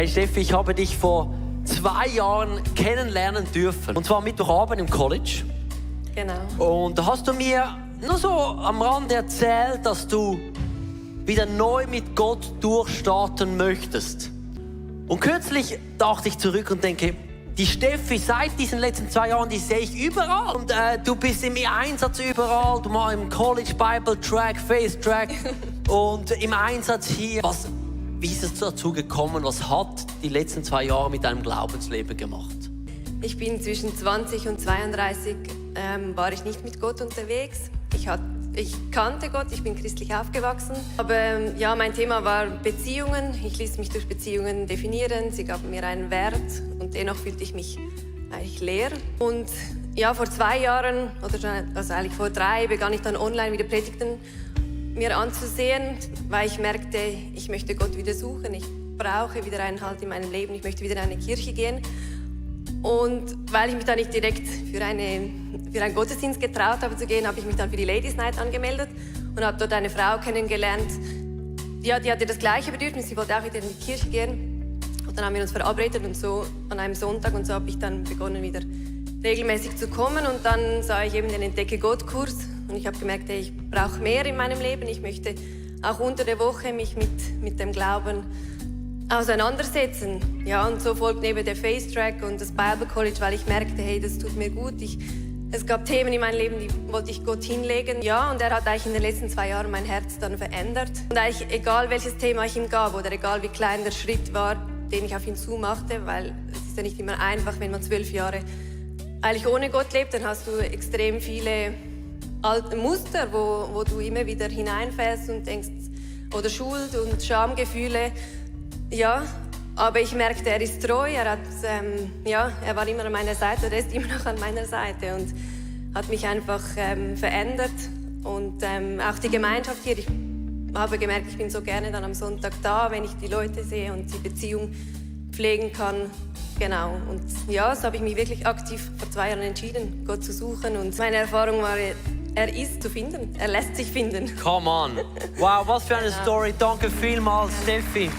Hey Steffi, ich habe dich vor 2 Jahren kennenlernen dürfen. Und zwar Mittwochabend im College. Genau. Und da hast du mir nur so am Rande erzählt, dass du wieder neu mit Gott durchstarten möchtest. Und kürzlich dachte ich zurück und denke, die Steffi seit diesen letzten 2 Jahren, die sehe ich überall. Und du bist im Einsatz überall. Du machst im College Bible Track, Faith Track und im Einsatz hier. Wie ist es dazu gekommen? Was hat die letzten 2 Jahre mit deinem Glaubensleben gemacht? Ich bin zwischen 20 und 32 war ich nicht mit Gott unterwegs. Ich kannte Gott, ich bin christlich aufgewachsen. Aber ja, mein Thema war Beziehungen. Ich ließ mich durch Beziehungen definieren. Sie gaben mir einen Wert und dennoch fühlte ich mich eigentlich leer. Und ja, vor 2 Jahren, also eigentlich vor 3, begann ich dann online wieder Predigten mir anzusehen, weil ich merkte, ich möchte Gott wieder suchen. Ich brauche wieder einen Halt in meinem Leben. Ich möchte wieder in eine Kirche gehen. Und weil ich mich da nicht direkt für einen Gottesdienst getraut habe zu gehen, habe ich mich dann für die Ladies Night angemeldet und habe dort eine Frau kennengelernt. Ja, die hatte das gleiche Bedürfnis, sie wollte auch wieder in die Kirche gehen. Und dann haben wir uns verabredet und so an einem Sonntag und so habe ich dann begonnen, wieder regelmäßig zu kommen. Und dann sah ich eben den Entdecke-Gott-Kurs und ich habe gemerkt, hey, ich brauche mehr in meinem Leben. Ich möchte auch unter der Woche mich mit dem Glauben auseinandersetzen. Ja, und so folgt neben der Faith Track und das Bible College, weil ich merkte, hey, das tut mir gut. Es gab Themen in meinem Leben, die wollte ich Gott hinlegen. Ja, und er hat eigentlich in den letzten 2 Jahren mein Herz dann verändert. Und eigentlich egal, welches Thema ich ihm gab oder egal, wie klein der Schritt war, den ich auf ihn zumachte, weil es ist ja nicht immer einfach, wenn man 12 Jahre eigentlich ohne Gott lebt, dann hast du extrem viele alte Muster, wo du immer wieder hineinfällst und denkst, oder Schuld und Schamgefühle. Ja, aber ich merkte, er ist treu, er war immer an meiner Seite, er ist immer noch an meiner Seite und hat mich einfach verändert. Und auch die Gemeinschaft hier, ich habe gemerkt, ich bin so gerne dann am Sonntag da, wenn ich die Leute sehe und die Beziehung pflegen kann. Genau, und ja, so habe ich mich wirklich aktiv vor 2 Jahren entschieden, Gott zu suchen. Und meine Erfahrung war, er ist zu finden, er lässt sich finden. Come on! Wow, was für eine Story. Danke vielmals, Steffi.